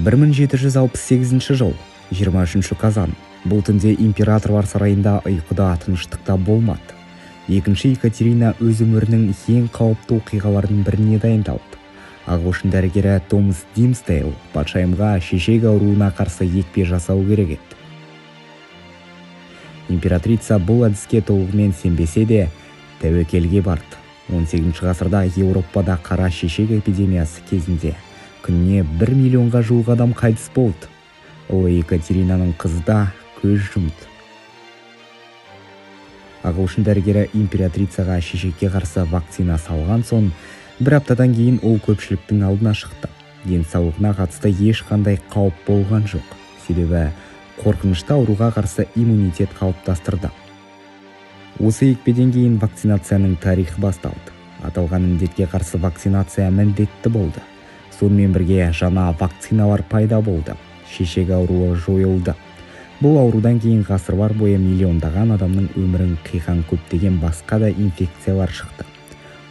1768 жыл, 23 қазан. Бұл түнде императорлар сарайында ұйқыда тыныштықта болмады. Екінші Екатерина өз өмірінің ең қауіпті оқиғаларының біріне дайындалды. Ағылшын дәрігері Томас Димсдейл патшайымға шешек ауруына қарсы екпе жасау керек еді. Императрица бұл әдіске толығымен сенбесе де, тәуекелге барды. 18 ғасырда Еуропада қара шешек эпидемиясы кезінде күніне 1 миллионға жуық адам қайтыс болды. Ұлы Екатеринаның қызы да көз жұмды. Ағылшын дәрігері императрицаға шешекке қарсы вакцина салған соң, бір аптадан кейін ол көпшіліктің алдына шықты. Денсаулығына қатысты ешқандай қауіп болған жоқ. Себебі қорқынышты ауруға қарсы иммунитет қалыптастырды. Осы екпеден кейін вакцинацияның тарихы басталды. Аталған індетке қарсы вакцинация міндетті болды. Сонымен бірге жаңа вакциналар пайда болды. Шешек ауруы жойылды. Бұл аурудан кейін ғасырлар бойы миллиондаған адамның өмірін қиған көптеген басқа да инфекциялар шықты.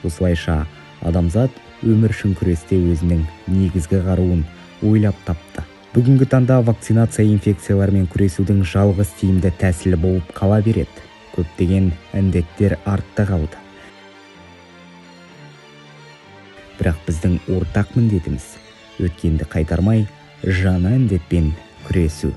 Осылайша адамзат өмір үшін күресте өзінің негізгі қаруын ойлап тапты. Бүгінгі таңда вакцинация инфекциялармен күресудің жалғыз тиімді тәсілі болып қала береді. Көптеген індеттер артта қалды. Бірақ біздің ортақ міндетіміз өткенді қайтармай, жаңа індетпен күресу.